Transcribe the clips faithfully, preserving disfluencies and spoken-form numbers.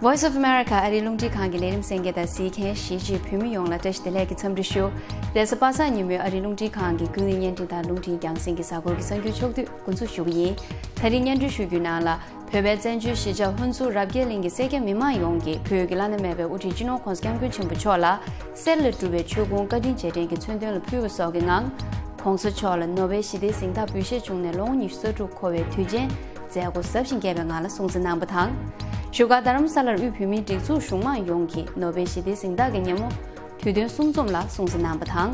Voice of America ཨ་རིའི་རླུང་འཕྲིན་ཁང་གི་ལས་རིམ་གསན་མཁན་དང་གཟིགས་མཁན་གཞིས་བྱེས་བོད་མི་ཡོངས་ལ་བཀྲ་ཤིས་བདེ་ལེགས་ཀྱི་འཚམས་འདྲི་ཞུ། རེས་གཟའ་པ་སངས་ཉིན་མོའི་ཨ་རིའི་རླུང་འཕྲིན་ཁང་གི་ཀུན་གླེང་བརྙན་འཕྲིན་དང་རླུང་འཕྲིན་རྒྱང་སྲིང་གི་གཟའ་འཁོར་གྱི་གསར་འགྱུར་ཕྱོགས་བསྡུས་འགོ་འཛུགས་ཞུ་གི་ཡིན། ད་རིང་སྙན་སྒྲོན་ཞུ་རྒྱུའི་ནང་ལ། བོད་པའི་བཙན་བྱོལ་གཞིས་ཆགས་ཧུན་སུར་རབ་རྒྱས་གླིང་གི་སེར་སྐྱ་མི་མང་ཡོངས་ཀྱིས་བོད་ཀྱི་བླ་ན་མེད་པའི་དབུ་ཁྲིད་སྤྱི་ནོར་༸གོང་ས་༸སྐྱབས་མགོན་ཆེན་པོ་མཆོག་ལ་གསེར་ལས་གྲུབ་པའི་མཆོད་ཀོང་བཀའ་དྲིན་རྗེས་དྲན་གྱི་མཚོན་དོན་ལ་ཕུལ་བ་སོགས་ཀྱི་ངང་། ༸གོང་ས་མཆོག་ལ་ནོ་བེལ་ཞི་བདེའི་གཟེངས་རྟགས་འབུལ་བཞེས་བྱུང་ནས་ལོ་ངོ་ཉི་ཤུ་རྩ་དྲུག་འཁོར་བའི་དུས་ཆེན་མཛད་སྒོ་གཟབ་ཞིང་རྒྱས་པའི་ངང་ལ་སྲུང་བརྩི་གནང་བ་དང་། བཞུགས་སྒར་རྡ་རམ་ས་ལར་དབུས་བོད་མིའི་སྒྲིག་འཛུགས་གཞུང་མང་ཡོངས་ཀྱིས་ནོ་བེལ་ཞི་བདེའི་གཟེངས་རྟགས་ཀྱི་ཉིན་མོ་དུས་སྟོན་གསུམ་འཛོམས་ལ་སྲུང་བརྩི་གནང་བ་དང་།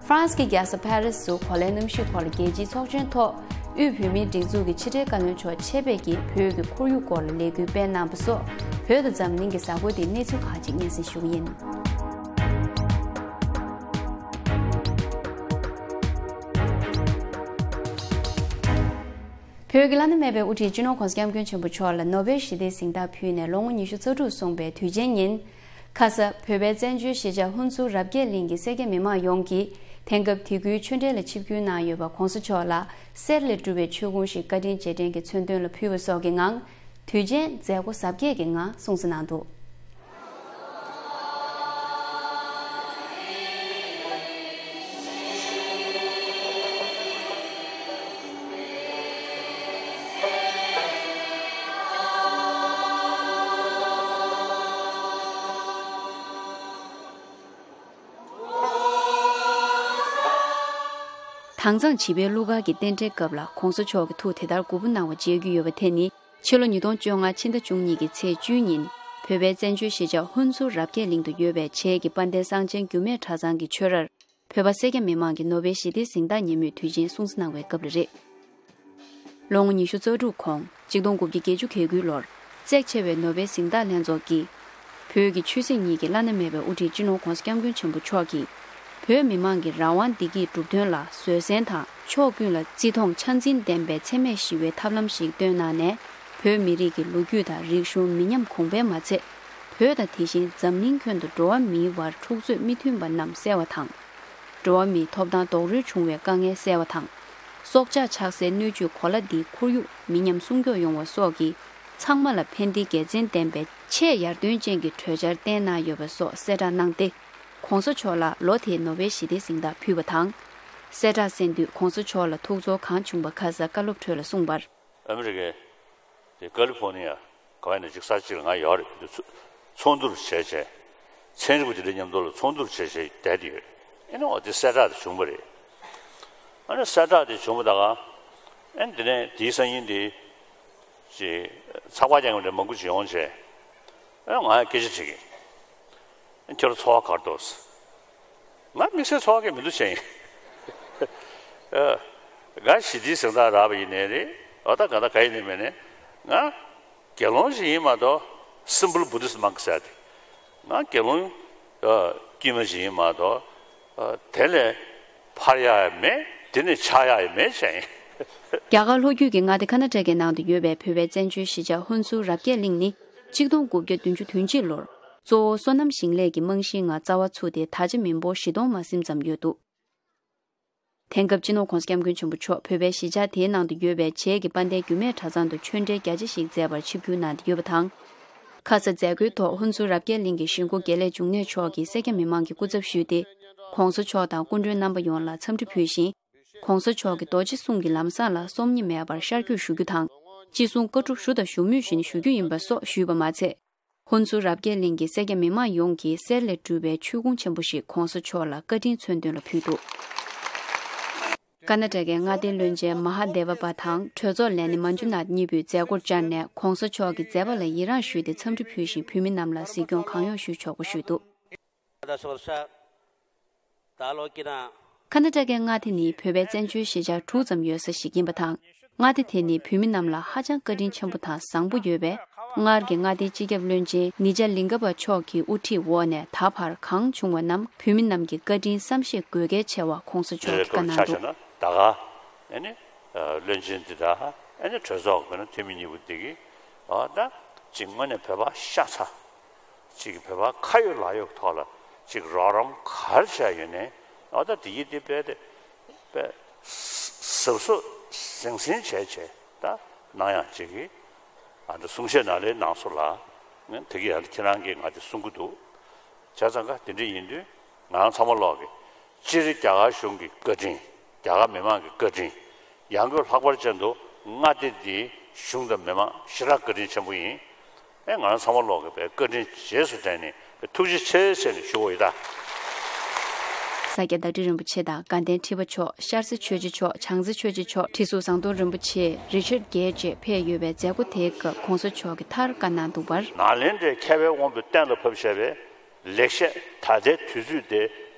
ཧྥ་རན་སི་གི་རྒྱལ་ས་ཕ་རི་སུ་གོ་ལའི་གནམ་གཤིས་སྐོར་ལ་རྒྱལ་སྤྱིའི་ཚོགས་ཆེན་ཐོག་དབུས་བོད་མིའི་སྒྲིག་འཛུགས་ཀྱི་ཕྱི་དྲིལ་བཀའ་བློན་མཆོག་ཆེད་ཕེབས་ཀྱིས་བོད་ཀྱི་ཁོར་ཡུག་སྐོར་ལ་ལས་འགུལ་སྤེལ་གནང་བ་སོགས་བོད་དང་འཛམ་གླིང་གི་གཟའ་འཁོར་དེའི་གནས་ཚུལ་ཁག་ཅིག་སྙན་སེང་ཞུ་གི་ཡིན། བོད་ཀྱི་བླ་ན་མེད་པའི་དབུ་ཁྲིད་སྤྱི་ནོར་༸གོང་ས་༸སྐྱབས་མགོན་ཆེན་པོ་མཆོག་ལ་ནོ་བེལ་ཞི་བདེའི་གཟེངས་རྟགས་ཕུལ་ནས་ལོ་ངོ་ཉི་ཤུ་རྩ་དྲུག་སོང་པའི་དུས་ཆེན་ཉིན། ཁ་ས་བོད་པའི་བཙན་བྱོལ་གཞིས་ཆགས་ཧུན་སུར་རབ་རྒྱས་གླིང་གི་སེར་སྐྱ་མི་མང་ཡོངས་ཀྱིས་དེང་སྐབས་དེ་ཁུལ་ཆོས་འབྲེལ་ལ་ཆིབས་བསྒྱུར་གནང་ཡོད་པ་༸གོང་ས་མཆོག་ལ་གསེར་ལས་གྲུབ་པའི་མཆོད་ཀོང་ཞིག་བཀའ་དྲིན་རྗེས་དྲན་གྱི་མཚོན་དོན་ལ་ཕུལ་བ་སོགས་ཀྱི་ངང་། དུས་ཆེན་མཛད་སྒོ་གཟབ་རྒྱས་ཀྱི་ངང་སྲུང་བརྩི་གནང་འདུག། དྭངས་གཙང་བྱིས་པའི་གླུ་གར་གྱི་རྟེན་འབྲེལ་སྐབས་ལ་༸གོང་ས་མཆོག་གི་ཐུགས་དེ་ལྟར་མགུ་པོ་གནང་བ་མཇལ་རྒྱུ་ཡོད་པ་དེ་ནི། ཕྱི་ལོ་ཉིས་སྟོང་བཅོ་ལྔ་ཕྱི་ཟླ་བཅུ་གཉིས་ཀྱི་ཚེས་བཅུའི་ཉིན། བོད་པའི་བཙན་བྱོལ་གཞིས་ཆགས་ཧུན་སུར་རབ་རྒྱས་གླིང་དུ་ཡོད་པའི་བྱེས་ཀྱི་དཔལ་ལྡན་གསང་ཆེན་འགྱུར་མེད་གྲྭ་ཚང་གི་ཆོས་རར། བོད་པ་སེར་སྐྱ་མི་མང་གིས་ནོ་བེལ་ཞི་བདེའི་གཟེངས་རྟགས་ཉིན་མོའི་དུས་ཆེན་སྲུང་བརྩི་གནང་བའི་སྐབས་ལ་རེད། ལོ་ངོ་ཉི་ཤུ་རྩ་དྲུག་གོང་གཅིག་སྟོང་དགུ་བརྒྱ་བརྒྱད་ཅུ་གྱ་དགུའི་ལོར། གཙེགས་ཆེ་བའི་ནོ་བེལ་གཟེངས་རྟགས་ལྷན་ཚོགས་ཀྱིས། བོད་ཀྱི་ཆོས་སྲིད་གཉིས་ཀྱི་བླ་ན་མེད་པའི་དབུ་ཁྲིད་སྤྱི་ནོར་༸གོང་ས་༸སྐྱབས་མགོན་ཆེན་པོ་མཆོག་གིས། བོད་མི་མང་གི་རང་དབང་བདེ་སྐྱིད་སྒྲུབ་དོན་ལ་བཟོད་བསྲན་དང་ཕྱོགས་ཀུན་ལ་བརྩི་མཐོང་ཆ་འཛིན་ལྡན་པའི་འཚེ་མེད་ཞི་བའི་ཐབས་ལམ་ཞིག་བཏོན་གནང་ནས། བོད་མི་རིགས་ཀྱི་ལོ་རྒྱུས་དང་རིག་གཞུང་མི་ཉམས་གོང་འཕེལ་མ་ཚད། བོད་དང་དེ་བཞིན་འཛམ་གླིང་ཁྱོན་དུ་འགྲོ་བ་མིའི་བར་འཁྲུག་རྩོད་མི་མཐུན་པ་རྣམས་སེལ་བ་དང་། འགྲོ་བ་མིའི་ཐོབ་ཐང་རྡོག་རོལ་བྱུང་བའི་དཀའ་ངལ་སེལ་བ་དང་། སྲོག་ཆགས་ཆགས་སའི་སྣོད་བཅུད་གོ་ལ་འདིའི་ཁོར་ཡུག་མི་ཉམས་སྲུང་སྐྱོབ་ཡོང་བ་སོགས་ཀྱི་ཚང་མ་ལ་ཕན་བདེའི་དགེ་མཚན་ལྡན་པའི་ཆེས་ཡར་ཐོན་ཅན་གྱི་གྲོས་འཆར་བཏོན་གནང་ཡོད་པ་སོགས་གསལ་བསྒྲགས་གནང་སྟེ། ༸གོང་ས་མཆོག་ལ་ལོ་དེའི་ནོ་བེལ་ཞི་བདེའི་གཟེངས་རྟགས་ཕུལ་བ་དང་། གསལ་བསྒྲགས་གསན་དུས་༸གོང་ས་མཆོག་ལ་ཐུགས་ཚོར་གང་བྱུང་བ་ཁ་སང་བཀའ་སློབ་ཁྲོད་ལ་གསུངས་པར། ཨ་མི་རི་ཀའི་དེ་ཀ་ལི་ཕོར་ནི་ཡ་ག་བ་ནས་ཅིག་ས་གཅིག་ལ་ང་ཡོད་རེད། དེ་ཚོ་ཚོགས་འདུར་བྱས་བྱས། ཚན་རིག་པ་དེ་འདྲ་མཉམ་དུ་ལ་ཚོགས་འདུར་བྱས་བྱས་བསྡད་དེ་ཡོད། ཨེ་ནི་འོ་དེ་གསལ་བསྒྲགས་དེ་བྱུང་བ་རེད། ཨ་ནི་གསལ་བསྒྲགས་དེ་བྱུང་བ་ད་ག་ཨེ་ནི་དེ་ནས་དེའི་སང་ཉིན་དེ་ཅིག་ཚགས་པར་རྒྱག་མཁན་འདྲ་མང་པོ་ཅིག་ཡོང་བྱས། ཨེ་ང་ཡང་སྐད་ཆ་དྲིས་ཀྱིན། ཁྱོད་ཚོར་བ་ག་རེ་འདུག་ང་དམིགས་བསལ་ཚོར་བ་གང་མི་འདུག་བཤད་ཡིན། ཨ། ང་ཞི་བདེའི་གཟེངས་རྟགས་རག་པ་ཡིན་ནའི་རེད། འོ་ད་ག་ད་ག་ཡིན་ནའི་མིན་ནའི། ང་དགེ་སློང་ཞིག་ཡིན་མ་གཏོགས། Simple Buddhist monk ཟེར་ཏེ། ང་དགེ་སློང་ཨ་དཀྱུས་མ་ཞིག་ཡིན་མ་གཏོགས། ཨ་དེ་ལས་འཕར་ཡག་ཡང་མེད། དེ་ནས་ཆག་ཡག་ཡང་མེད་བཤད་ཡིན། རྒྱ་གར་ལྷོ་རྒྱུད་ཀྱི་མངའ་སྡེ་ཀར་ནཱ་ཊ་ཀའི་ནང་དུ་ཡོད་པའི་བོད་པའི་བཙན་བྱོལ་གཞིས་ཆགས་ཧུན་སུར་རབ་རྒྱས་གླིང་ནི། གཅིག་སྟོང་དགུ་བརྒྱ་བདུན་ཅུ་དོན་གཅིག་ལོར། གཙོ་བོ་སོ་ནམ་ཞིང་ལས་ཀྱི་རྨང་གཞིའི་ངང་རྩ་བ་ཚུགས་ཏེ་ད་ཆ་མི་འབོར་བཞི་སྟོང་མ་ཟིན་ཙམ་ཡོད་འདུག། དེང་སྐབས་སྤྱི་ནོར་༸གོང་ས་༸སྐྱབས་མགོན་ཆེན་པོ་མཆོག་བོད་པའི་གཞིས་ཆགས་དེའི་ནང་དུ་ཡོད་པའི་བྱེས་ཀྱི་དཔལ་ལྡན་འགྱུར་མེད་གྲྭ་ཚང་དུ་ཆོས་འབྲེལ་རྒྱ་ཆེ་ཞིག་མཛད་པར་ཆིབས་བསྒྱུར་གནང་སྟེ་ཡོད་པ་དང་། ཁ་ས་མཛད་སྒོའི་ཐོག་ཧུན་སུར་རབ་རྒྱས་གླིང་གི་གཞིས་འགོ་དགེ་ལེགས་འབྱུང་གནས་མཆོག་གིས་སེར་སྐྱ་མི་མང་གི་སྐུ་ཚབ་ཞུས་ཏེ། ༸གོང་ས་མཆོག་དང་སྐུ་མགྲོན་རྣམ་པ་ཡོངས་ལ་འཚམས་འདྲི་ཕུལ་ཞིང་། ༸གོང་ས་མཆོག་གི་རྡོ་རྗེ་གསུང་གི་ལམ་བཟང་ལ་སོམ་ཉི་མེད་པར་ཤར་བསྐྱོད་ཞུ་རྒྱུ་དང་། ཅི་གསུང་བཀའ་སྒྲུབ་ཞུ་དང་ཞུ་མུས་བཞིན་ཞུ་རྒྱུ་ཡིན་པ་སོགས་ཞུས་པ་མ་ཚད། ཧུན་སུར་རབ་རྒྱས་གླིང་གི་སེར་སྐྱ་མི་མང་ཡོངས་ཀྱིས་གསེར་ལས་གྲུབ་པའི་མཆོད་ཀོང་ཆེན་པོ་ཞིག་༸གོང་ས་མཆོག་ལ་བཀའ་དྲིན་མཚོན་དོན་ལ་ཕུལ་འདུག། ཀར་ནཱ་ཊ་ཀའི་མངའ་སྡེའི་བློན་ཆེན་མ་ཧཱ་དེ་བ་པ་དང་གྲོས་ཚོགས་ལས་སྣེ་མན་ཇུ་ནཱཐ་གཉིས་པོས་མཛད་སྒོར་བཅར་ནས་༸གོང་ས་མཆོག་གི་མཛད་པ་ལ་ཡི་རངས་ཞུས་ཏེ་འཚམས་འདྲི་ཕུལ་ཞིང་། བོད་མི་རྣམས་ལ་གཟིགས་སྐྱོང་གང་ཡོང་ཞུས་ཆོག་པ་ཞུས་འདུག། ཀར་ནཱ་ཊ་ཀའི་མངའ་སྡེ་ནི་བོད་པའི་བཙན་བྱོལ་གཞིས་ཆགས་དྲུག་ཙམ་ཡོད་ས་ཞིག་ཡིན་པ་དང་། མངའ་སྡེ་དེ་ནི་བོད་མི་རྣམས་ལ་ཧ་ཅང་བཀའ་དྲིན་ཆེན་པོ་དང་བཟང་པོ་ཡོད་པས། སྔར་གྱི་མངའ་སྡེའི་སྤྱི་ཁྱབ་བློན་ཆེན་ནི་ཇ་ལིང་ག་པ་མཆོག་གི་དབུ་ཁྲིད་འོག་ནས་ད་བར་གང་བྱུང་བ་རྣམས་བོད་མི་རྣམས་ཀྱི་བཀའ་དྲིན་བསམ་ཤེས་དགོས་གལ་ཆེ་བ་༸གོང་ས་མཆོག་གིས་བཀའ་གནང་འདུག། ད་ག་ཨ་ནི་བློན་ཆེན་འདི་དང་ཨ་ནི་གྲོས་ཚོགས་ཀྱི་འཐུས་མི་གཉིས་པོ་འདི་གིས་ཨ་ད་ཅིག་དངོས་གནས་བོད་པ་ཤ་ཚ། ཅིག་བོད་པ་ཁ་ཡོད་ལག་ཡོད་ཀྱི་ཐོག་ལ་ཅིག་རོགས་རམ་ག་རེ་བྱས་ཡོད་ནའི་ཨ་ད་དེ་ཡིན་དེ་རྦད་དེ་རྦད་གཟབ་གཟབ་གཟབ་གཟབ་ཟིང་ཟིང་བྱས་བྱས་ད་གནང་ཡག་ཅིག་གིས་ཨ་ད་གསུང་བཤད་ནང་ལ་གནང་སོང་ལ། དེ་གི་ཡང་ཁྱེད་རང་གིས་ང་དེ་གསུང་གི་འདུག་བྱས་ཙང་ཀ་དེ་འདྲ་ཡིན་དུས་ང་རང་ཚང་མ་ལོག་གི་སྤྱིར་རྒྱ་གར་གཞུང་གི་བཀའ་དྲིན། རྒྱ་གར་མི་མང་གི་བཀའ་དྲིན། ཡང་སྒོས་ལྷག་པར་ཅན་དུ་མངའ་སྡེ་འདིའི་གཞུང་དང་མི་མང་ཞེ་དྲག་བཀའ་དྲིན་ཆེན་པོ་ཡིན། ཨེ་ང་རང་ཚང་མ་ལོག་གི་བཀའ་དྲིན་རྗེས་སུ་དྲན་ནས་ཐུགས་རྗེ་ཆེ་ཟེར་ནས་ཞུ་བ་ཡིན་ད། ས་སྐྱ་བདག་ཁྲི་རིན་པོ་ཆེ་དང་དགའ་ལྡན་ཁྲི་པ་མཆོག་ཤར་རྩེ་ཆོས་རྗེ་མཆོག་བྱང་རྩེ་ཆོས་རྗེ་མཆོག་ཁྲི་ཟུར་ཟམ་གདོང་རིན་པོ་ཆེ་རི་ཆར་རྒྱལ་བཅས་ཕེབས་ཡོད་པའི་མཛད་སྒོ་དེའི་སྐབས་གོང་ས་མཆོག་གིས་མཐར་བཀའ་གནང་འདུག་པར། ནཱ་ལེནྡྲའི་མཁས་པའི་དབང་པོས་གཏན་ལ་ཕབ་བཞག་པའི་ལེགས་བཤད་ད་ལྟའི་དུས་ཚོད་དེ་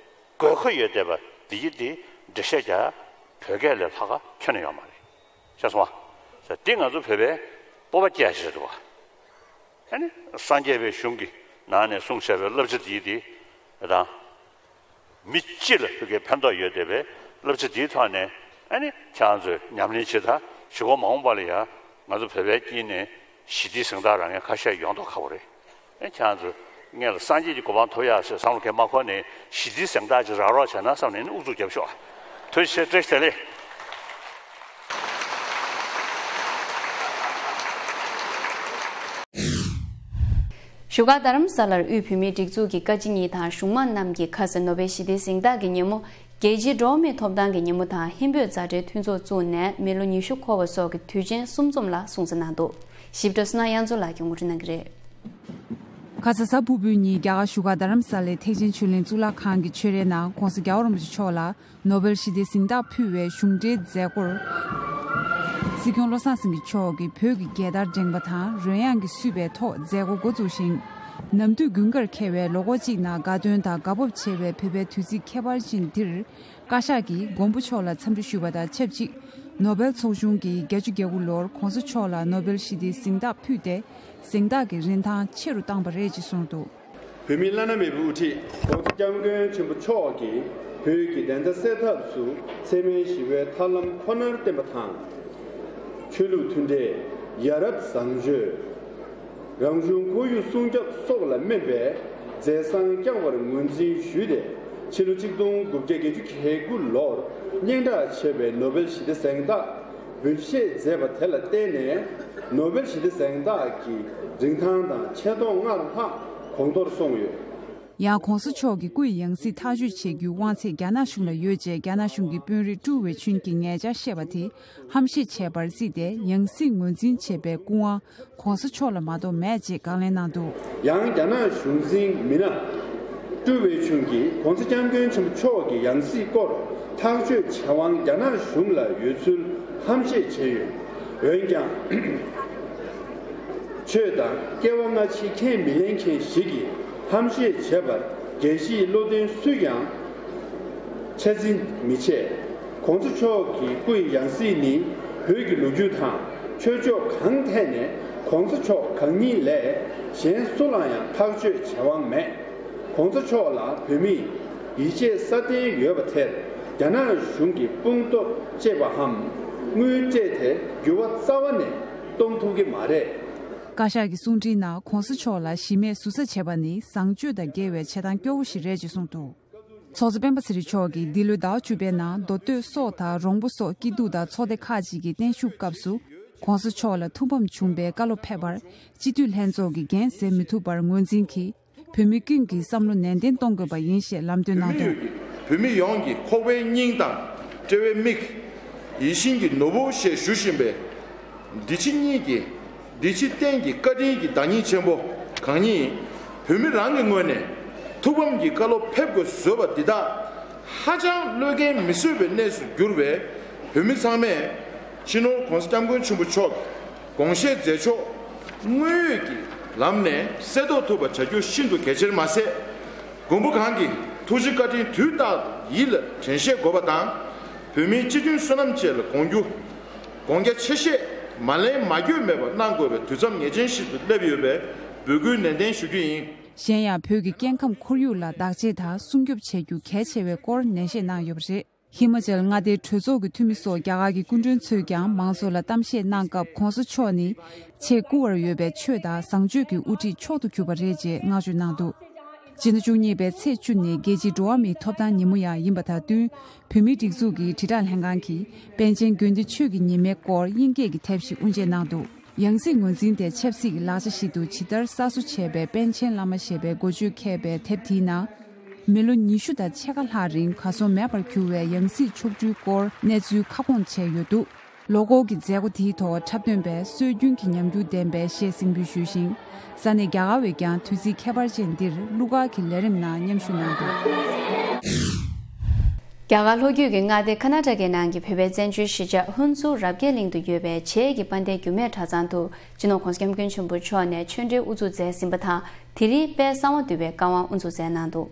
དགོས་མཁོ་ཡོད་བསྡད་པ་འདི་ཡི་འདི་འགྲེལ་བཤད་རྒྱག་བོད་སྐད་ལས་ལྷག་ག་ཁྱོན་ནས་ཡོད་མ་རེད། ཤེས་སོང་བ། འདི་ང་ཚོ་བོད་པའི་སྤོབས་པ་སྐྱེ་ཡ་ཞིག་རེད་འདུག་བ། ཨ་ནི་སངས་རྒྱས་པའི་གཞུང་གི་ནང་ནས་གསུངས་བཞག་པའི་བསླབ་བྱ་འདི་ཡི་འདི་དང་མི་སྤྱི་ལ་ཕ་གིའི་ཕན་ཐོགས་ཡོད་བསྡད་པའི་བསླབ་བྱ་འདིའི་ཐོག་ནས་ཨ་ནི་ཁྱེད་རང་ཚོས་ཉམས་ལེན་བྱེད་ད་ཞུ་གོ་མ་འོངས་པ་ལ་ཡང་ང་ཚོ་བོད་པའི་དཀྱིལ་ནས་ཞི་བདེའི་གཟེངས་རྟགས་རག་མཁན་ཁ་ཤས་ཡོང་མདོག་ཁ་པོ་རེད། ཨེ་ཁྱེད་རང་ཚོས་སྔོན་ལ་སངས་རྒྱས་ཀྱི་གོ་འཕང་ཐོབ་ཡག་ཟེར་བསམ་བློ་གང་མ་འཁོར་ནས་ཞི་བདེའི་གཟེངས་རྟགས་ཅིག་རག་རོགས་བྱས་ན་བསམ་ནས་ཨུ་ཚུགས་རྒྱབ་ཤོག་ཐུགས་རྗེ་ཆེ། བཀྲ་ཤིས་བདེ་ལེགས། བཞུགས་སྒར་རྡ་རམ་ས་ལར་དབུས་བོད་མིའི་སྒྲིག་འཛུགས་ཀྱི་བཀའ་སྤྱི་གཉིས་དང་གཞུང་མང་རྣམས་ཀྱིས་ཁ་ས་ནོ་བེལ་ཞི་བདེའི་གཟེངས་རྟགས་ཀྱི་ཉིན་མོ། རྒྱལ་སྤྱིའི་འགྲོ་བ་མིའི་ཐོབ་ཐང་གི་ཉིན་མོ་དང་ཧིན་བོད་མཛའ་འབྲེལ་མཐུན་ཚོགས་བཙུགས་ནས་མི་ལོ་ཉི་ཤུ་འཁོར་བ་སོགས་ཀྱི་དུས་ཆེན་གསུམ་འཛོམས་ལ་སྲུང་བརྩི་གནང་འདུག་ཞིབ་ཕྲ་བསོད་ནམས་དབྱངས་མཚོ་ལགས་ཀྱིས་ངོ་སྤྲོད་གནང་གི་རེད། ཁ་ས་གཟའ་ཕུར་བུའི་ཉིན་རྒྱ་གར་བཞུགས་སྒར་རྡ་རམ་ས་ལའི་ཐེག་ཆེན་ཆོས་གླིང་གཙུག་ལག་ཁང་གི་ཆོས་རའི་ནང་༧གོང་ས་༧རྒྱལ་བ་རིན་པོ་ཆེ་མཆོག་ལ་ནོ་བེལ་ཞི་བདེའི་གཟེངས་རྟགས་ཕུལ་བའི་གཞུང་འབྲེལ་མཛད་སྒོར། སྲིད་སྐྱོང་བློ་བཟང་སེང་གེ་མཆོག་གིས་བོད་ཀྱི་རྒྱལ་དར་བསྒྲེངས་པ་དང་རོལ་དབྱངས་ཀྱིས་བསུས་པའི་ཐོག་མཛད་སྒོ་འགོ་བཙུགས་ཤིང་། ནམ་དུས་དགུན་ཁར་འཁེལ་བའི་ལོ་འཁོར་གཅིག་ནང་དགའ་སྟོན་དང་དགའ་སྤོབས་ཆེ་བའི་བོད་པའི་དུས་ཚིགས་ཁྱད་པར་ཅན་འདིར། བཀའ་ཤག་གིས་མགོན་པོ་མཆོག་ལ་འཚམས་འདྲི་ཞུས་པ་དང་ཆབས་ཅིག་ནོ་བེལ་ཚོགས་ཆུང་གིས་བརྒྱད་ཅུ་གྱ་དགུ་ལོར་༧གོང་ས་མཆོག་ལ་ནོ་བེལ་ཞི་བདེའི་གཟེངས་རྟགས་ཕུལ་ཏེ། གཟེངས་རྟགས་ཀྱི་རིན་ཐང་ཆེ་རུ་བཏང་པ་རེད་ཅེས་གསུངས་འདུག་བོད་མིའི་བླ་ན་མེད་པའི་དབུ་ཁྲིད་༧གོང་ས་༧སྐྱབས་མགོན་ཆེན་པོ་མཆོག་གིས་བོད་ཀྱི་བདེན་མཐའ་གསལ་ཐབས་སུ་འཚེ་མེད་ཞི་བའི་ཐར་ལམ་ཁོ་ནར་བརྟེན་པ་དང་། ཆོས་ལུགས་མཐུན་འབྲེལ། ཡ་རབས་བཟང་སྤྱོད། རང་བྱུང་ཁོར་ཡུག་སྲུང་སྐྱོབ་སོགས་ལ་སྨན་པའི་མཛད་བཟང་བསྐྱངས་པར་ངོས་འཛིན་ཞུས་ཏེ། ཕྱི་ལོ་ཆིག་སྟོང་དགུ་བརྒྱ་བརྒྱད་ཅུ་གྱ་དགུ་ལོར་སྙན་གྲགས་ཆེ་བའི་ནོ་བེལ་ཞི་བདེ་གཟེངས་རྟགས་འབུལ་བཞེས་མཛད་པ་དེ་ལ་བརྟེན་ནས། ནོ་བེལ་ཞི་བདེ་གཟེངས་རྟགས་ཀྱི་རིན་ཐང་དང་ཆེ་མཐོང་སྔར་ལྷག་གོང་མཐོར་སོང་ཡོད། ཡང་༧གོང་ས་མཆོག་གི་སྐུ་ཡི་ཡང་སྲིད་ཐག་གཅོད་བྱེད་རྒྱུའི་དབང་ཚད་རྒྱ་ནག་གཞུང་ལ་ཡོད་ཅེས་རྒྱ་ནག་གཞུང་གི་དཔོན་རིགས་ཀྲུའུ་ཝེ་ཆུན་གྱིས་ཉེ་ཆར་བཤད་པ་དེ་ཧམ་བཤད་བྱས་པར་བརྩིས་ཏེ། ཡང་སྲིད་ངོས་འཛིན་བྱེད་པའི་སྐུ་དབང་༧གོང་ས་མཆོག་ལ་མ་གཏོགས་མེད་ཅེས་དགག་ལན་གནང་འདུག་ཡང་རྒྱ་ནག་གཞུང་འཛིན་མི་སྣ་ཀྲུའུ་ཝེ་ཆུན་གྱིས་༧གོང་ས་༧སྐྱབས་མགོན་ཆེན་པོ་མཆོག་གི་ཡང་སྲིད་སྐོར་ཐག་གཅོད་བྱེད་དབང་རྒྱ་ནག་གཞུང་ལ་ཡོད་ཚུལ་ཧམ་བཤད་བྱས་ཡོད། འོན་ཀྱང་། ཆོས་དང་སྐྱེ་བ་སྔ་ཕྱི་ཁས་མི་ལེན་མཁན་ཞིག་གིས་ཧམ་བཤད་བྱས་པར་རྒྱལ་སྤྱིའི་བློ་ལྡན་སུས་ཀྱང་ཆ་འཛིན་མི་བྱེད། ༧གོང་ས་མཆོག་གི་སྐུ་ཡི་ཡང་སྲིད་ནི་བོད་ཀྱི་ལོ་རྒྱུས་དང་ཆོས་ཕྱོགས་གང་ཐད་ནས་༧གོང་ས་མཆོག་གང་ཉིད་ལས་གཞན་སུ་ལའང་ཐག་གཅོད་བྱེད་དབང་མེད། ༧གོང་ས་མཆོག་ལ་བོད་མིས་ཡིད་ཆེས་སྲ་བརྟན་ཡོད་པ་དེར་རྒྱ་ནག་གཞུང་གི་དཔུང་སྟོབས་བཅས་པའམ་དངུལ་སྤྲད་དེ་འགྱུར་བ་རྩ་བ་ནས་གཏོང་ཐུབ་ཀྱི་མ་རེད། བཀའ་ཤག་གི་གསུང་འཕྲིན་ནང་༧གོང་ས་མཆོག་ལ་གཞི་མེད་ཟུར་ཟ་བྱས་པ་ནི་བཟང་སྤྱོད་དང་འགལ་བའི་བྱེད་སྟངས་སྐྱོ་བོ་ཞིག་རེད་ཅེས་གསུངས་འདུག་ཚོགས་གཙོ་སྤེན་པ་ཚེ་རིང་མཆོག་གིས་འདི་ལོའི་ཟླ་བ་བཅུ་པའི་ནང་མདོ་སྟོད་སོག་དང་རོང་པོ་སོགས་སྐྱིད་སྡུག་དང་ཚོགས་སྡེ་ཁག་ཅིག་གི་བརྟན་བཞུགས་སྐབས་སུ་༧གོང་ས་མཆོག་ལ་ཐུགས་ཕམ་བྱུང་བའི་བཀའ་སློབ་ཕེབས་པར་སྤྱི་འཐུས་ལྷན་ཚོགས་ཀྱིས་འགན་འཛིན་མི་ཐུབ་པར་ངོས་འཛིན་གྱིས། བོད་མི་ཀུན་གྱིས་བསམ་བློ་ནན་ཏན་གཏོང་དགོས་པ་ཡིན་ཞེས་ལམ་སྟོན་གནང་འདུག་བོད་མི་ཡོངས་ཀྱི་ཁོག་པའི་སྙིང་དང་དཔྲལ་བའི་མིག་ཡིད་བཞིན་གྱི་ནོར་བུ་ཞེས་ཞུ་བཞིན་པའི་འདི་ཕྱི་གཉིས་ཀྱི་འདི་ཕྱི་གཏན་གྱི་བཀའ་དྲིན་གྱི་བདག་ཉིད་ཆེན་པོ་གང་ཉིད་བོད་མི་རང་གི་ངོས་ནས་ཐུགས་ཕམ་གྱི་བཀའ་སློབ་ཕེབས་དགོས་བཟོས་པ་འདི་དག་ཧ་ཅང་བློས་འགེལ་མི་བཟོད་པའི་གནས་སུ་གྱུར་བས། བོད་མི་ཚང་མས་སྤྱི་ནོར་༧གོང་ས་༧སྐྱབས་མགོན་ཆེན་པོ་མཆོག་གི་དགོངས་བཞེད་མཛད་ཕྱོགས་དངོས་ཡོད་ཀྱི་ལམ་ནས་གསལ་རྟོགས་ཐུབ་པ་བྱ་རྒྱུ་ཤིན་ཏུ་གལ་ཆེར་མ་ཟད། མགོན་པོ་གང་གི་ཐུགས་རྗེ་བཀའ་དྲིན་དུས་རྟག་ཡིད་ལ་དྲན་ཤེས་དགོས་པ་དང་། བོད་མིའི་སྤྱི་མཐུན་བསོད་ནམས་བཅས་ལ་དགོངས་རྒྱུ་དགོངས་རྒྱ་ཆེ་བཞེས་མ་ལན་མ་འགྱོད་མེད་པར་གནང་དགོས་པའི་དུས་མཚམས་ངེས་ཅན་ཞིག་ཏུ་སླེབས་ཡོད་པས། འབོད་སྐུལ་ནན་ཏན་ཞུ་རྒྱུ་ཡིན། གཞན་ཡང་བོད་ཀྱི་སྐྱེ་ཁམས་ཁོར་ཡུག་ལ་བདག་གཅེས་དང་སྲུང་སྐྱོབ་བྱེད་རྒྱུ་གལ་ཆེ་བའི་སྐོར་ནན་བཤད་གནང་ཡོད་པ་རེད། ཧི་མ་ཅལ་མངའ་སྡེའི་གྲོས་ཚོགས་ཀྱི་འཐུས་མི་སོགས་རྒྱ་གར་གྱི་སྐུ་མགྲོན་ཚོས་ཀྱང་མང་ཚོགས་ལ་གཏམ་བཤད་གནང་སྐབས་༧གོང་ས་མཆོག་ནི་ཆེས་བཀུར་བར་འོས་པའི་ཆོས་དང་བཟང་སྤྱོད་ཀྱི་དབུ་ཁྲིད་མཆོག་ཏུ་གྱུར་པ་རེད་ཅེས་བསྔགས་བརྗོད་གནང་འདུག་སྤྱི་ཟླ་བཅུ་གཉིས་པའི་ཚེས་བཅུ་ནི་རྒྱལ་སྤྱིའི་འགྲོ་བ་མིའི་ཐོབ་ཐང་ཉིན་མོ་ཡང་ཡིན་པ་དང་བསྟུན། བོད་མིའི་སྒྲིག་འཛུགས་ཀྱི་དྲིལ་བསྒྲགས་ལྷན་ཁང་གིས་པཎ་ཆེན་དགེ་འདུན་ཆོས་ཀྱི་ཉི་མའི་སྐོར་དབྱིན་སྐད་ཀྱི་དེབ་ཞིག་དབུ་འབྱེད་གནང་འདུག་ཡང་སྲིད་ངོས་འཛིན་དེ་ཆབ་སྲིད་ཀྱི་ལག་ཆ་ཞིག་ཏུ་ཇི་ལྟར་གསར་བཟོ་བྱས་པའི་པཎ་ཆེན་བླ་མ་ཞེས་པའི་འགོ་བརྗོད་འཁོད་པའི་དེབ་དེའི་ནང་། མི་ལོ་ཉི་ཤུ་དང་ཕྱེད་ཀ་ལྷག་རིང་གར་སོང་མེད་པར་གྱུར་བའི་ཡང་སྲིད་མཆོག་སྤྲུལ་སྐོར་གནས་ཚུལ་ཁ་སྐོང་བྱས་ཡོད་འདུག་ལོ་འཁོར་གྱི་མཛད་སྒོ་དེའི་ཐོག་འཁྲབ་སྟོན་པས་སྲོལ་རྒྱུན་གྱི་ཉམས་འགྱུར་ལྡན་པའི་གཞས་གཟིགས་འབུལ་ཞུས་ཤིང་། ས་གནས་རྒྱ་གར་བས་ཀྱང་དུས་ཚིགས་ཁྱད་པར་ཅན་འདིར་གླུ་གར་གྱི་ལས་རིམ་ནང་མཉམ་ཞུགས་གནང་འདུག་རྒྱ་གར་ལྷོ་རྒྱུད་ཀྱི་མངའ་སྡེ་ཁ་ན་ཊ་ཀའི་ནང་གི་བོད་པའི་བཙན་བྱོལ་གཞིས་ཆགས་ཧུན་སུར་རབ་རྒྱས་གླིང་དུ་ཡོད་པའི་བྱེས་ཀྱི་དཔལ་ལྡན་རྒྱུད་སྨད་གྲྭ་ཚང་དུ་སྤྱི་ནོར་༸གོང་ས་༸སྐྱབས་མགོན་ཆེན་པོ་མཆོག་ནས་ཆོས་འབྲེལ་དབུ་འཛུགས་མཛད་ཟིན་པ་དང་། དེ་རིང་དཔལ་གསང་བ་འདུས་པའི་བཀའ་དབང་དབུ་འཛུགས་མཛད་གནང་འདུག་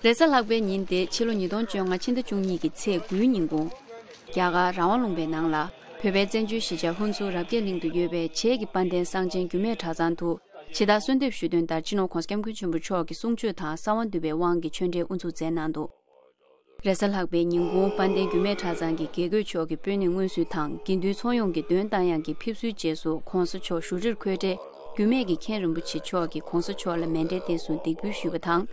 རེས་གཟའ་ལྷག་པའི་ཉིན་ཏེ་ཕྱི་ལོ་ཉིས་སྟོང་བཅོ་ལྔ་ཕྱི་ཟླ་བཅུ་གཉིས་ཀྱི་ཚེས་དགུའི་ཉིན་གུང་། རྒྱ་གར་རང་དབང་ལུང་པའི་ནང་ལ་བོད་པའི་བཙན་བྱོལ་གཞིས་ཆགས་ཧུན་སུར་རབ་རྒྱས་གླིང་དུ་ཡོད་པའི་བྱེས་ཀྱི་དཔལ་ལྡན་གསང་ཆེན་རྒྱུད་སྨད་གྲྭ་ཚང་དུ་ཇི་ལྟར་གསོལ་འདེབས་ཞུས་དོན་ལྟར་སྤྱི་ནོར་༸གོང་ས་༸སྐྱབས་མགོན་ཆེན་པོ་མཆོག་གི་གསུང་ཆོས་དང་གསང་བ་འདུས་པའི་དབང་གི་ཆོས་འབྲེལ་དབུ་འཛུགས་མཛད་གནང་འདུག་རེས་གཟའ་ལྷག་པའི་ཉིན་གུང་དཔལ་ལྡན་རྒྱུད་སྨད་གྲྭ་ཚང་གི་དགེ་བསྐོས་མཆོག་གི་སྤོས་སྣེ་སྔོན་བསུ་དང་དགེ་འདུན་ཚོགས་ཡོངས་ཀྱི་འདོན་རྟ་དབྱངས་ཀྱི་ཕེབས་བསུའི་རྗེས་སུ་༸གོང་ས་མཆོག་བཞུགས་ཁྲིར་འཁོད་འཕྲལ་རྒྱུད་སྨད་ཀྱི་མཁན་རིན་པོ་ཆེ་མཆོག་གིས་༸གོང་ས་མཆོག་ལ་མཎྜལ་རྟེན་གསུམ་འདེགས་འབུལ་ཞུས་པ་དང་།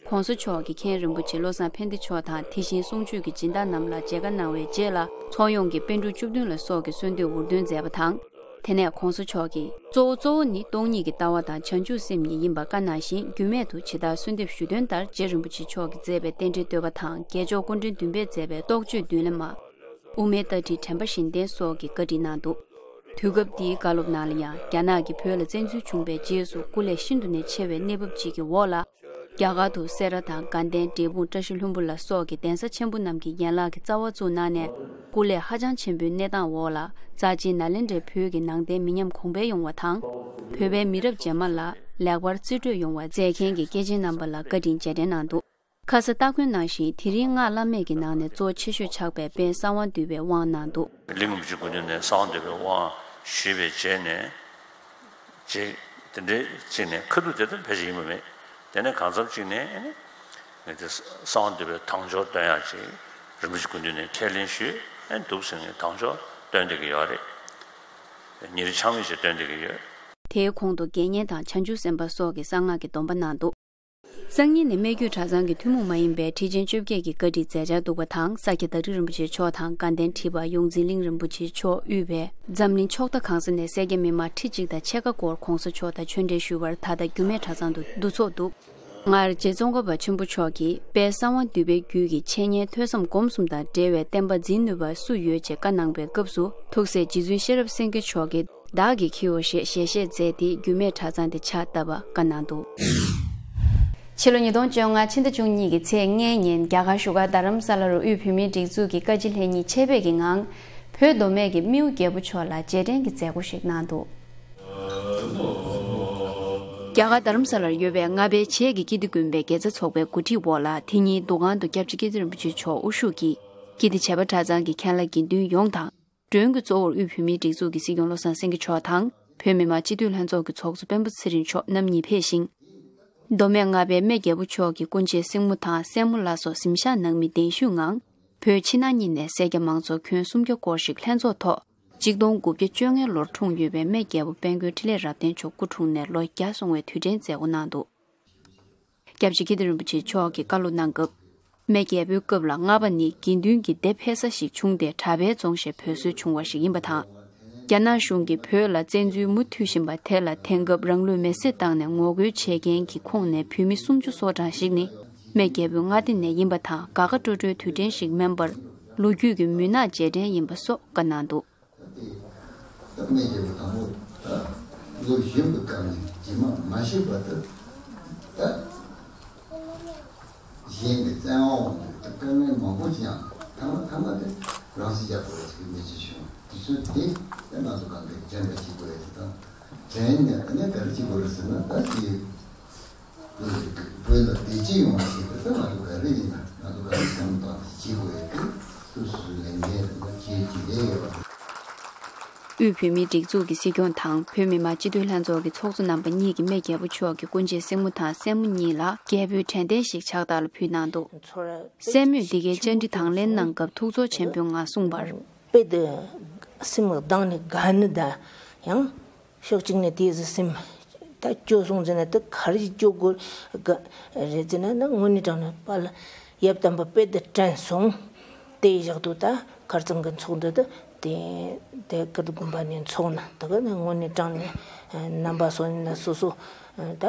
༸གོང་ས་མཆོག་གིས་མཁན་རིན་པོ་ཆེ་བློ་བཟང་ཕན་བདེ་མཆོག་དང་དེ་བཞིན་གསུང་ཆོས་ཀྱི་སྦྱིན་བདག་རྣམས་ལ་མཇལ་ཁ་གནང་བའི་རྗེས་ལ་ཚོགས་ཡོངས་ཀྱིས་པཎ་གྲུབ་བཅུ་བདུན་ལ་སོགས་ཀྱི་གསོལ་འདེབས་འུར་འདོན་མཛད་པ་དང་། དེ་ནས་༸གོང་ས་མཆོག་གིས་གཙོ་བོ་གཙོ་བོ་ནི་སྟོང་ཉིད་ཀྱི་ལྟ་བ་དང་བྱང་ཆུབ་སེམས་ཉིད་ཡིན་པ་བཀའ་གནང་ཞིང་རྒྱུད་སྨད་དུ་ཇི་ལྟར་གསོལ་འདེབས་ཞུས་དོན་ལྟར་རྗེ་རིན་པོ་ཆེ་མཆོག་གིས་མཛད་པའི་རྟེན་འབྲེལ་བསྟོད་པ་དང་རྒྱལ་མཆོག་སྐུ་ཕྲེང་བདུན་པས་མཛད་པའི་རྟོགས་བརྗོད་མདུན་ལམ་མ། དབུ་མའི་ལྟ་ཁྲིད་དྲན་པ་བཞིན་བསྟེན་སོགས་ཀྱི་བཀའ་ཁྲིད་གནང་འདུག་དུས་སྐབས་འདིའི་བཀའ་སློབ་ནང་ལ་ཡང་རྒྱ་ནག་གིས་བོད་ལ་བཙན་འཛུལ་བྱུང་བའི་རྗེས་སུ་སྐུ་ལས་ཤིན་ཏུ་ནས་ཆེ་བའི་གནས་བབ་ཅིག་གི་འོག་ལ། རྒྱ་གར་དུ་སེ་ར་དང་དགའ་ལྡན་འབྲས་སྤུངས་བཀྲ་ཤིས་ལྷུན་པོ་ལ་སོགས་ཀྱི་གདན་ས་ཆེན་པོ་རྣམས་ཀྱི་ཡན་ལག་གི་རྩ་བ་བཙུགས་གནང་ནས་སྐུ་ལས་ཧ་ཅང་ཆེན་པོའི་གནས་སྟངས་འོག་ལ་རྩ་ཆེན་ནཱ་ལེནྡྲའི་བོད་ཀྱི་ནང་བསྟན་མི་ཉམས་གོང་འཕེལ་ཡོང་བ་དང་། བོད་པའི་མི་རབས་རྗེས་མ་ལ་ལེགས་པར་རྩིས་སྤྲོད་ཡོང་བ་མཛད་མཁན་གྱི་སྐྱེས་ཆེན་རྣམ་པ་ལ་བཀའ་དྲིན་རྗེས་དྲན་གནང་འདུག་ཁ་ས་སྟ་གོན་གནང་ཞིང་དེ་རིང་སྔགས་བླ་མེད་ཀྱི་ནང་ནས་གཙོ་ཆེ་ཤོས་ཆགས་པའི་དཔལ་གསང་བ་འདུས་པའི་དབང་གནང་འདུག་གླིང་རིན་པོ་ཆེ་སྐུ་མདུན་ནས་གསང་བ་འདུས་པའི་དབང་ཞུས་པའི་རྗེས་ནས། རྗེས་དེ་འདྲའི་གཅིག་ནས་ཁ་ཐུག་དེ་ལྟར་ཕལ་ཆེར་ཡིན་པ་མེད། དེ་ནས་གང་འཚམ་གཅིག་ནས་ནི་དེ་གསང་བ་འདུས་པའི་དང་སྦྱོར་འདོན་ཡག་ཅིག་རིན་པོ་ཆེ་སྐུ་མདུན་ནས་ཁས་ལེན་ཞུས། ཨེ་འདུག་ཟེར་ནས་དང་སྦྱོར་འདོན་བསྡད་ཀྱི་ཡོད་རེད། ཉིན་རེ་ཆག་མེད་ཅིག་འདོན་བསྡད་ཀྱི་ཡོད། དེའི་གོང་དུ་དགེ་བསྙེན་དང་བྱང་ཆུབ་སེམས་དཔའ་སོགས་ཀྱིས་གསང་སྔགས་ཀྱི་སྡོམ་པ་གནང་འདུག་སང་ཉིན་ནས་སྨད་རྒྱུད་གྲྭ་ཚང་གི་ཐུན་མོང་མ་ཡིན་པའི་ཁྲི་ཆེན་བཅོ་བརྒྱད་ཀྱི་བཀའ་ཁྲིད་མཛད་འཆར་འདུག་པ་དང་། ས་སྐྱ་བདག་ཁྲི་རིན་པོ་ཆེ་མཆོག་དང་དགའ་ལྡན་ཁྲི་པ་ཡོངས་འཛིན་གླིང་རིན་པོ་ཆེ་མཆོག་དབུས་པའི་འཛམ་གླིང་ཕྱོགས་མཐའ་གང་ས་ནས་སེར་སྐྱ་མི་མང་ཁྲི་གཅིག་དང་ཕྱེད་ཀ་སྐོར་༸གོང་ས་མཆོག་དང་ཆོས་འབྲེལ་ཞུ་བར་ད་ལྟ་རྒྱུད་སྨད་གྲྭ་ཚང་དུ་འདུ་ཚོགས་འདུག་སྔར་རྗེ་ཙོང་ཁ་པ་ཆེན་པོ་མཆོག་གིས་དཔལ་གསང་བ་འདུས་པའི་རྒྱུད་ཀྱི་འཆད་ཉན་ཐོས་བསམ་སྒོམ་གསུམ་དང་འབྲེལ་བའི་བསྟན་པ་འཛིན་ནུས་པ་སུ་ཡོད་ཅེས་བཀའ་གནང་བའི་སྐབས་སུ། ཐུགས་སྲས་རྗེ་བཙུན་ཤེས་རབ་སེང་གེ་མཆོག་གིས། བདག་གིས་འཁྱེར་འོ་ཞེས་ཞལ་བཞེས་མཛད་དེ་རྒྱུད་སྨད་གྲྭ་ཚང་དེ་ཕྱག་བཏབ་པ་བཀའ་གནང་འདུག་ཕྱི་ལོ་ཉིས་སྟོང་བཅོ་ལྔ་ཕྱི་ཟླ་བཅུ་གཉིས་ཀྱི་ཚེས་ལྔའི་ཉིན་རྒྱ་གར་བཞུགས་སྒར་རྡ་རམ་ས་ལ་རུ་དབུས་བོད་མིའི་སྒྲིག་འཛུགས་ཀྱི་བཀའ་སྤྱི་ལྷན་གཉིས་ཆེད་ཕེབས་ཀྱི་ངང་། བོད་མདོ་སྨད་ཀྱི་རྨེའུ་རྒྱལ་པོ་མཆོག་ལ་རྗེས་དྲན་གྱི་མཛད་སྒོ་ཞིག་གནང་འདུག་རྒྱ་གར་རྡ་རམ་ས་ལར་ཡོད་པའི་རྔ་པའི་བྱེས་ཀྱི་ཀིརྟི་དགོན་པའི་དགེ་རྩ་ཚོགས་པའི་གོ་སྒྲིག་འོག་ལ་དེ་ཉིན་འདུ་ཁང་དུ་སྐྱབས་རྗེ་ཀིརྟི་རིན་པོ་ཆེ་མཆོག་དབུ་བཞུགས་ཀྱིས་ཀིརྟི་བྱེས་པ་གྲྭ་ཚང་གི་མཁན་བླ་དགེ་འདུན་ཡོངས་དང་། མགྲོན་གྱི་གཙོ་བོར་དབུས་བོད་མིའི་སྒྲིག་འཛུགས་ཀྱི་སྲིད་སྐྱོང་བློ་བཟང་སེང་གེ་མཆོག་དང་བོད་མི་མང་སྤྱི་འཐུས་ལྷན་ཚོགས་ཀྱི་ཚོགས་གཙོ་སྤེན་པ་ཚེ་རིང་མཆོག་རྣམ་གཉིས་ཕེབས་ཤིང་། མདོ་སྨད་རྔ་པའི་རྨེའུ་རྒྱལ་པོ་མཆོག་གི་སྐུ་མཆེད་སྲིང་མོ་དང་སྲས་མོ་ལ་སོགས་གཟིམ་ཤག་ནང་མི་གདན་ཞུས་ངང་། བོད་ཕྱི་ནང་གཉིས་ནས་སེར་སྐྱ་མང་ཚོགས་ཁྱོན་སུམ་བརྒྱ་སྐོར་ཞིག་ལྷན་ཚོགས་ཐོག་གཅིག་སྟོང་དགུ་བརྒྱ་བཅོ་ལྔའི་ལོར་འཁྲུངས་ཡོད་པའི་རྨེའུ་རྒྱལ་པོ་དཔལ་མགོན་འཕྲིན་ལས་རབ་བརྟན་མཆོག་སྐུ་འཁྲུངས་ནས་ལོ་བརྒྱ་སོང་བའི་དུས་དྲན་མཛད་སྒོ་གནང་འདུག་སྐྱབས་རྗེ་ཀིརྟི་རིན་པོ་ཆེ་མཆོག་གིས་བཀའ་སློབ་གནང་སྐབས། རྨེའུ་རྒྱལ་པོའི་སྐབས་ལ་རྔ་པ་ནི་དགེ་འདུན་གྱི་སྡེ་འཕེལ་ས་ཞིག་བྱུང་སྟེ་གྲྭ་པའི་རྫོང་ཞེས་འབོད་སྲོལ་བྱུང་བ་ཞིག་ཡིན་པ་དང་། རྒྱ་ནག་གཞུང་གིས་བོད་ལ་བཙན་འཛུལ་མུ་མཐུད་བཞིན་པ་དེ་ལ་དེང་སྐབས་རང་ལུས་མེར་སྲེག་བཏང་ནས་ངོ་རྒོལ་བྱེད་མཁན་གྱི་ཁོངས་ནས་བོད་མི་སུམ་ཅུ་སོ་གྲངས་ཤིག་ནི་རྨེའུ་རྒྱལ་པོའི་མངའ་སྡེ་ནས་ཡིན་པ་དང་དགའ་དགའ་སྤྲོ་སྤྲོའི་དུས་དྲན་ཞིག་མིན་པར་ལོ་རྒྱུས་ཀྱི་མུན་ནག་རྗེས་དྲན་ཡིན་པ་སོགས་བཀའ་གནང་འདུག་ད་རྨེའུ་རྒྱལ་པོ་དང་པོ་ད་ལོ་གཞོན་པའི་སྐབས་ནས་རྗེས་མ་མ་ཤི་བར་དུ་ད་གཞན་གྱི་བཙན་དབང་འོག་ཏུ་ད་དཀའ་ངལ་མང་པོ་ཅིག་ཡང་ཐ་མ་ཐ་མ་དེ་རང་སྲོག་བཅད་དགོས་པ་ཅིག་གི་གནས་ཚུལ་བྱུང་། དུས་ཚོད་དེ་ད་ང་ཚོ་གང་གི་དྲན་པ་བྱེད་དགོས་ཡ་དེ་དང་དྲན་ནས་ད་ནས་ག་རེ་བྱེད་དགོས་རེད་ཟེར་ན། ད་དེ་བོད་ལ་བདེ་སྐྱིད་ཡོང་བ་ཞིག་ད་ལྟ་ང་ཚོ་ག་རེ་ཡིན་ན་ང་ཚོ་ག་རེ་བསམ་བཏང་བྱེད་དགོས་ཡོད་དེ་སོ་སོའི་ལས་འགན་རེད་ན་བྱེད་ཀྱི་རེད་ཡོད། དབུས་བོད་མིའི་སྒྲིག་འཛུགས་ཀྱི་སྲིད་སྐྱོང་དང་བོད་མི་མང་སྤྱི་འཐུས་ལྷན་ཚོགས་ཀྱི་ཚོགས་གཙོ་རྣམ་པ་གཉིས་ཀྱིས་རྨེའུ་རྒྱལ་པོ་མཆོག་གི་སྐུ་མཆེད་སྲིང་མོ་དང་སྲས་མོ་གཉིས་ལ་རྒྱལ་པོའི་དྲན་རྟེན་ཞིག་ཕྱག་རྟགས་ལ་ཕུལ་གནང་འདུག་སྲས་མོས་འདི་གའི་བཅར་འདྲི་དང་ལེན་གནང་སྐབས་ཐུགས་ཚོར་ཆེན་པོའི་ངང་གསུངས་པར། དཔེ་དེ་སེམས་གདངས་ནས་དགའ་ནི་ད་ཡང་། ཕྱོགས་གཅིག་ནས་དེ་ཟི་སེམས་ད་སྐྱོ་སོང་ཟེར་ན་དེ་ག་རེ་ཞིག་སྐྱོ་དགོས་ག་རེད་ཟེར་ན་ན་དངོས་གནས་དྲང་གནས་དཔལ་ཡབ་དམ་པ་དཔེ་དེ་དྲན་སོང་། དེ་བཞག་ཏུ་ད་ ཁར་རྩང་གི་ཚོགས་འདུ་དེ་དེ་དེ་ཀིརྟི་དགོན་པ་ནས་འཚོགས་ན་ད་ག་ནས་དངོས་གནས་དྲང་ནས་རྣམ་པ་སོ་ཡིན་ན་སོ་སོ་ད་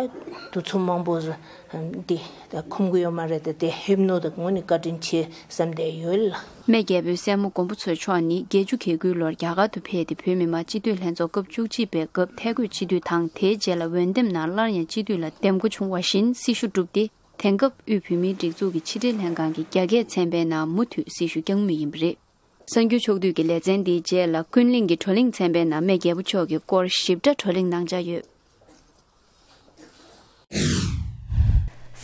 དུས་ཚོད་མང་པོ་འདི་ད་ཁོམ་གི་ཡོད་མ་རེད། ད་དེ་ཧེབ་ནོ་ད་དངོས་གནས་བཀའ་དྲིན་ཆེ་བསམ་བསྡད་ཡོད་ལ། སྨན་རྒྱལ་པོའི་སྲས་མོ་མགོན་པོ་མཚོ་མཆོག་ནི་བརྒྱད་ཅུ་གྱ་དགུའི་ལོར་རྒྱ་གར་དུ་ཕེབས་ཏེ་བོད་མི་མང་སྤྱི་འཐུས་ལྷན་ཚོགས་སྐབས་བཅུ་གཅིག་པའི་སྐབས་ཐད་བསྐོས་སྤྱི་འཐུས་དང་དེའི་རྗེས་ལ་འོས་འདེམས་ནང་སླར་ཡང་སྤྱི་འཐུས་ལ་འདེམས་བསྐོ་བྱུང་བ་བཞིན་སྲི་ཞུ་བསྒྲུབས་ཏེ། དེང་སྐབས་དབུས་བོད་མིའི་སྒྲིག་འཛུགས་ཀྱི་ཕྱི་དྲིལ་ལྷན་ཁང་གི་རྒྱ་སྐད་ཚན་པའི་ནང་མུ་མཐུད་སྲི་ཞུ་བསྐྱངས་མུས་ཡིན་པ་རེད། གསར་འགྱུར་ཕྱོགས་བསྡུས་ཀྱི་ལེ་ཚན་འདིའི་རྗེས་ལ་ཀུན་གླེང་གི་བགྲོ་གླེང་ཚན་པའི་ནང་སྨན་རྒྱལ་པོ་མཆོག་གི་སྐོར་ཞིབ་ཕྲ་བགྲོ་གླེང་གནང་འཆར་ཡོད།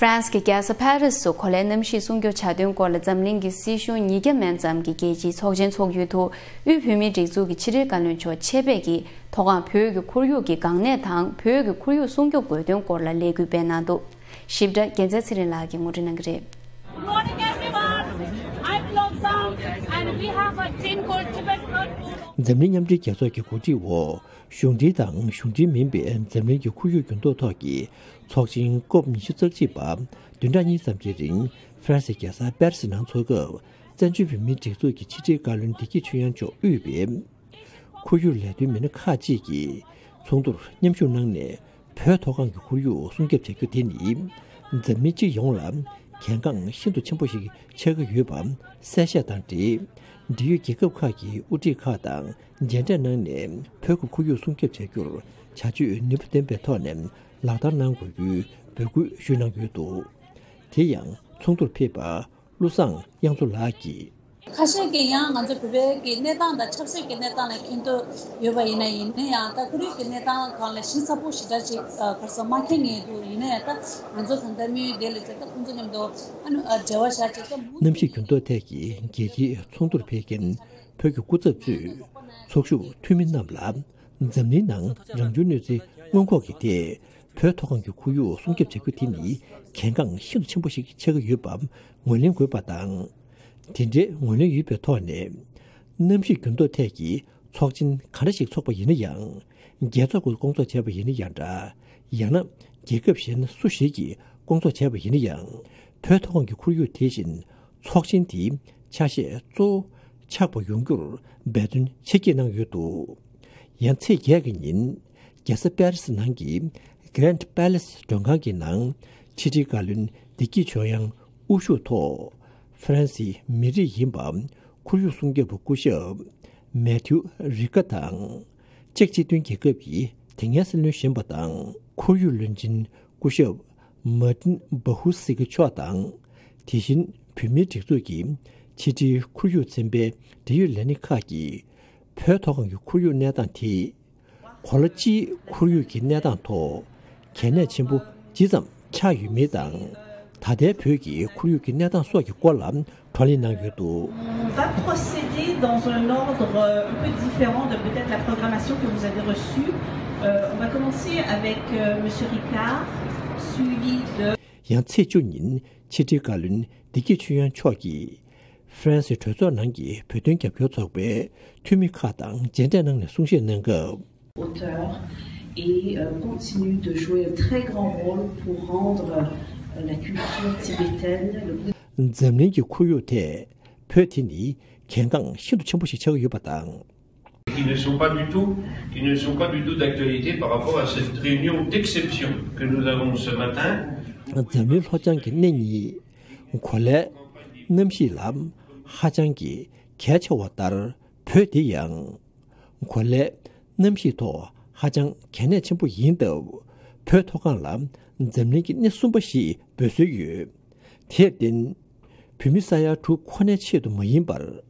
ཧྥ་རན་སི་གི་རྒྱལ་ས་ཕ་རི་སི་སུ་གོ་ལའི་གནམ་གཤིས་སྲུང་སྐྱོབ་བྱ་དོན་སྐོར་ལ་འཛམ་གླིང་གི་སྲིད་གཞུང་ཉིས་བརྒྱ་མན་ཙམ་གྱི་རྒྱལ་སྤྱིའི་ཚོགས་ཆེན་འཚོགས་ཡུལ་དུ་དབུས་བོད་མིའི་སྒྲིག་འཛུགས་ཀྱི་ཕྱི་དྲིལ་བཀའ་བློན་མཆོག་ཆེད་ཕེབས་ཀྱིས་མཐོ་སྒང་བོད་ཀྱི་ཁོར་ཡུག་གི་འགག་གནད་དང་བོད་ཀྱི་ཁོར་ཡུག་སྲུང་སྐྱོབ་དགོས་དོན་སྐོར་ལ་ལས་འགུལ་སྤེལ་གནང་འདུག་ཞིབ་ཕྲ་རྒྱལ་མཚན་ཚེ་རིང་ལགས་ཀྱིས་ངོ་སྤྲོད་གནང་གི་རེད། Good morning, everyone. I'm Lobsang, and we have a theme called Tibet Earth Forum. འཛམ་གླིང་མཉམ་འབྲེལ་རྒྱལ་ཚོགས་ཀྱི་གོ་སྒྲིག་འོག་གཞུང་འབྲེལ་དང་གཞུང་འབྲེལ་མིན་པའི་འཛམ་གླིང་གི་ཁོར་ཡུག་འགྱུར་ལྡོག་ཐོག་གི་ཚོགས་ཆེན་ཀོབ་ཉི་ཤུ་རྩ་གཅིག་པ་བདུན་ཕྲག་གཉིས་ཙམ་གྱི་རིང་ཧྥ་རན་སིའི་རྒྱལ་ས་པེ་རི་སི་ནང་འཚོགས་སྐབས། བཙན་བྱོལ་བོད་མིའི་སྒྲིག་འཛུགས་ཀྱི་ཕྱི་དྲིལ་བཀའ་བློན་བདེ་སྐྱིད་ཆོས་དབྱངས་མཆོག་དབུས་པའི་ཁོར་ཡུག་ལས་དོན་མི་སྣ་ཁག་ཅིག་གིས་ཚོགས་འདུར་མཉམ་ཞུགས་གནང་ནས། བོད་མཐོ་སྒང་གི་ཁོར་ཡུག་སྲུང་སྐྱོབ་བྱ་རྒྱུ་དེ་ནི་འཛམ་གླིང་སྤྱི་ཡོངས་ལ་གལ་འགངས་ཤིན་ཏུ་ཆེན་པོ་ཞིག་ཆགས་ཀྱི་ཡོད་པ་གསལ་བཤད་དང་འབྲེལ། འབྲེལ་ཡོད་རྒྱལ་ཁབ་ཁག་གི་དབུ་ཁྲིད་ཁག་དང་མཇལ་འཕྲད་གནང་ནས། བོད་ཀྱི་ཁོར་ཡུག་སྲུང་སྐྱོབ་བྱ་རྒྱུར་བྱ་སྤྱོད་ནུས་པ་ལྡན་པའི་ཐོག་ནས་ལག་བསྟར་གནང་དགོས་རྒྱུའི་འབོད་སྐུལ་ཞུས་གནང་ཡོད་འདུག་དེ་ཡང་ཚོགས་འདུར་ཕེབས་པ། བློ་བཟང་དབྱངས་མཚོ་ལགས་ཀྱིས། ཁ་ཤས་ཀྱིས་ཡང་ང་ཚོ་བོད་པའི་གི་གནས་སྟངས་དང་ཆབ་སྲིད་ཀྱི་གནས་སྟངས་ལ་མཁྱེན་རྟོགས་ཡོད་པ་ཡིན་ན། ཡིན་ན་ཡང་ད་ཁོར་ཡུག་གི་གནས་སྟངས་སྒང་ལ་ཞིབ་ཚགས་པོ་ཞེ་དྲག་ཅིག་ཨ་ག་རེ་ཟེར་མ་མཁྱེན་ངེས་འདུག་ཡིན་ན་ཡང་ད་ང་ཚོ་ད་ལྟ་དམིགས་ཡུལ་དེ་ལ་ཅིག་ད་ཁོང་ཚོ་མཉམ་དུ་ཨ་ནི་ཨ་འབྲེལ་བ་བཞག་ཅིག་ད་མུ་གནམ་གཤིས་འགྱུར་ལྡོག་ཐད་ཀྱི་རྒྱལ་སྤྱིའི་ཚོགས་འདུར་ཕེབས་མཁན་བོད་ཀྱི་སྐུ་ཚབ་གཙོས་ཚོགས་ཞུགས་འཐུས་མི་རྣམས་ལ། འཛམ་གླིང་ནང་རང་བྱུང་གནོད་འཚེ་སྔོན་འགོག་གི་ཐད། བོད་མཐོ་སྒང་གི་ཁོར་ཡུག་སྲུང་སྐྱོབ་བྱ་རྒྱུ་དེ་ནི་གལ་འགངས་ཤིན་ཏུ་ཆེན་པོ་ཞིག་ཆགས་ཀྱི་ཡོད་པ་ངོས་ལེན་དགོས་པ་དང་། དེ་འདྲའི་ངོས་ལེན་ཡོད་པའི་ཐོག་ནས། གནམ་གཤིས་འགྱུར་ལྡོག་ཐད་ཀྱི་ཚོགས་ཆེན་ག་འདྲ་ཞིག་འཚོགས་པ་ཡིན་ན་ཡང་། རྒྱལ་ཚོགས་ཀྱིས་སྐོང་ཚོགས་བྱས་པ་ཡིན་ན་ཡང་འདྲ། ཡང་ན་རྒྱལ་ཁབ་གཞན་སུ་ཞིག་གིས་སྐོང་ཚོགས་བྱས་པ་ཡིན་ན་ཡང་། བོད་མཐོ་སྒང་གི་ཁོར་ཡུག་དེ་བཞིན་ཚོགས་ཆེན་དེའི་ཆ་ཤས་གཙོ་བོ་ཆགས་པ་ཡོང་རྒྱུར་འབད་བརྩོན་ཆེ་བསྐྱེད་གནང་ཡོད་འདུག་ཡང་ཚེས་བརྒྱད་ཀྱི་ཉིན། རྒྱལ་ས་པེ་རི་སི་ནང་གི་Grand Palace མགྲོན་ཁང་གི་ནང་ཕྱི་དྲིལ་བཀའ་བློན་བདེ་སྐྱིད་ཆོས་དབྱངས་དབུ་བཞུགས་ཐོག་ཧྥ་རན་སིའི་མི་རིགས་ཡིན་པ་ཁོར་ཡུག་སྲུང་སྐྱོབ་པ་སྐུ་ཞབས་མེ་ཐིའུ་རི་ཀ་དང་། ཅེཀ་སྤྱི་མཐུན་རྒྱལ་ཁབ་ཀྱི་དེ་སྔའི་སྲིད་བློན་གཞོན་པ་དང་ཁོར་ཡུག་བློན་ཆེན་སྐུ་ཞབས་མར་ཏིན་བྷ་ཧུ་སི་ཀི་མཆོག་དང་། དེ་བཞིན་བོད་མིའི་སྒྲིག་འཛུགས་ཀྱི་ཕྱི་དྲིལ་ཁོར་ཡུག་ཚན་པའི་འབྲེལ་ཡོད་ལས་སྣེ་ཁག་གིས་བོད་མཐོ་སྒང་གི་ཁོར་ཡུག་གནས་སྟངས་དེ། གོ་ལ་སྤྱིའི་ཁོར་ཡུག་གི་གནས་སྟངས་ཐོག་གལ་གནད་ཆེན་པོ་ཇི་ཙམ་ཆགས་ཡོད་མེད་དང་། ད་ལྟའི་བོད་ཀྱི་ཁོར་ཡུག་གི་གནས་སྟངས་སོགས་ཀྱི་སྐོར་ལ་བགྲོ་གླེང་གནང་ཡོད་འདུག On va procéder dans un ordre, euh, un peu différent de peut-être la programmation que vous avez reçue. Euh, on va commencer avec, euh, Monsieur Ricard, suivi de ཡང་ཚེས་བཅུ་ཉིན་ཕྱི་དྲིལ་བཀའ་བློན་བདེ་སྐྱིད་ཆོས་དབྱངས་མཆོག་གིས། ཧྥ་རན་སི་གྲོས་ཚོགས་ནང་གི་བོད་དོན་རྒྱབ་སྐྱོར་ཚོགས་པའི་འཐུས་མི་ཁག་དང་མཇལ་འཕྲད་གནང་ནས་གསུང་བཤད་གནང་སྐབས། Auteur et, euh, continue de jouer un très grand rôle pour rendre, euh, la culture tibétaine, le འཛམ་གླིང་གི་ཁོར་ཡུག་ཐད་བོད་དེ་ནི་གལ་འགངས་ཤིན་ཏུ་ཆེན་པོ་ཞིག་ཆགས་ཀྱི་ཡོད་པ་དང་། Qui ne sont pas du tout, qui ne sont pas du tout d'actualité par rapport à cette réunion d'exception que nous avons ce matin. འཛམ་གླིང་ལྷོ་བྱང་གི་སྣེ་གཉིས། གོ་ལའི་གནམ་གཤིས་ལ་ཧ་ཅང་གི་གལ་ཆེ་བ་ལྟར་བོད་འདི་ཡང་། གོ་ལའི་གནམ་གཤིས་ཐོག་ཧ་ཅང་གལ་གནད་ཆེན་པོ་ཡིན་སྟབས། བོད་མཐོ་སྒང་ལ་འཛམ་གླིང་གི་སྣེ་གསུམ་པ་ཞེས་འབོད་སྲོལ་ཡོད། དེར་བརྟེན། བོད་མི་ས་ཡ་དྲུག་ཁོ་ནའི་ཆེད་དུ་མ་ཡིན་པར།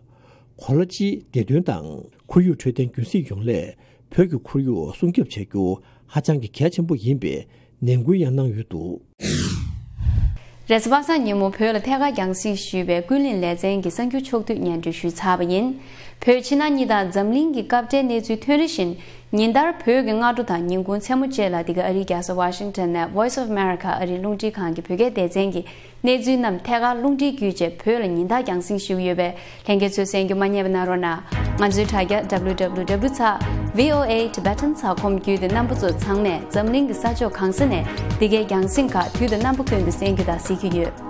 གོ་ལ་སྤྱིའི་བདེ་དོན་དང་ཁོར་ཡུག་འཕྲོད་བསྟེན་རྒྱུན་སྲིང་ཡོང་སླད་བོད་ཀྱི་ཁོར་ཡུག་སྲུང་སྐྱོབ་བྱ་རྒྱུ་ཧ་ཅང་གི་གལ་ཆེན་པོ་ཡིན་པའི་ནན་སྐུལ་ཡང་གནང་ཡོད་འདུག་རེས་གཟའ་པ་སངས་ཉིན་མོ་བོད་ལ་ཐད་ཀར་རྒྱང་སྲིང་ཞུས་པའི་ཀུན་གླེང་ལེ་ཚན་གྱི་གསར་འགྱུར་ཕྱོགས་བསྡུས་སྙན་སྒྲོན་ཞུས་ཚར་བ་ཡིན། བོད་ཕྱི་ནང་གཉིས་དང་འཛམ་གླིང་གི་སྐབས་འབྲེལ་གནས་ཚུལ་ཐོན་རེ་བཞིན། ཉིན་ལྟར་བོད་ཀྱི་སྔ་དྲོ་དང་ཉིན་གུང་མཚན་མོ་བཅས་ལ་འདི་ག་ཨ་རིའི་རྒྱལ་ས་ཝ་ཤིང་ཊོན་ནས་Voice of America ཨ་རིའི་རླུང་འཕྲིན་ཁང་གི་བོད་སྐད་སྡེ་ཚན་གྱི་གནས་ཚུལ་རྣམས་ཐད་ཀར་རླུང་འཕྲིན་བརྒྱུད་བཅས་བོད་ལ་ཉིན་ལྟར་རྒྱང་སྲིང་ཞུ་གི་ཡོད་པས་ལྷན་རྒྱས་ཚོས་གསན་རྒྱུ་མ་བསྙེལ་བ་གནང་རོགས་གནང་། ང་ཚོའི་དྲ་རྒྱ་W W W ཚེག་V O A Tibetan ཚེག་ཁོམ་བརྒྱུད་དེ་རྣམ་པ་ཚོ་ཚང་མས་འཛམ་གླིང་གི་ས་ཕྱོགས་གང་ས་ནས་འདི་གའི་རྒྱང་སྲིང་ཁག་དུས་དང་རྣམ་པ་ཀུན་ཏུ་གསན་རྒྱུ་དང་གཟིགས་རྒྱུ་ཡོད།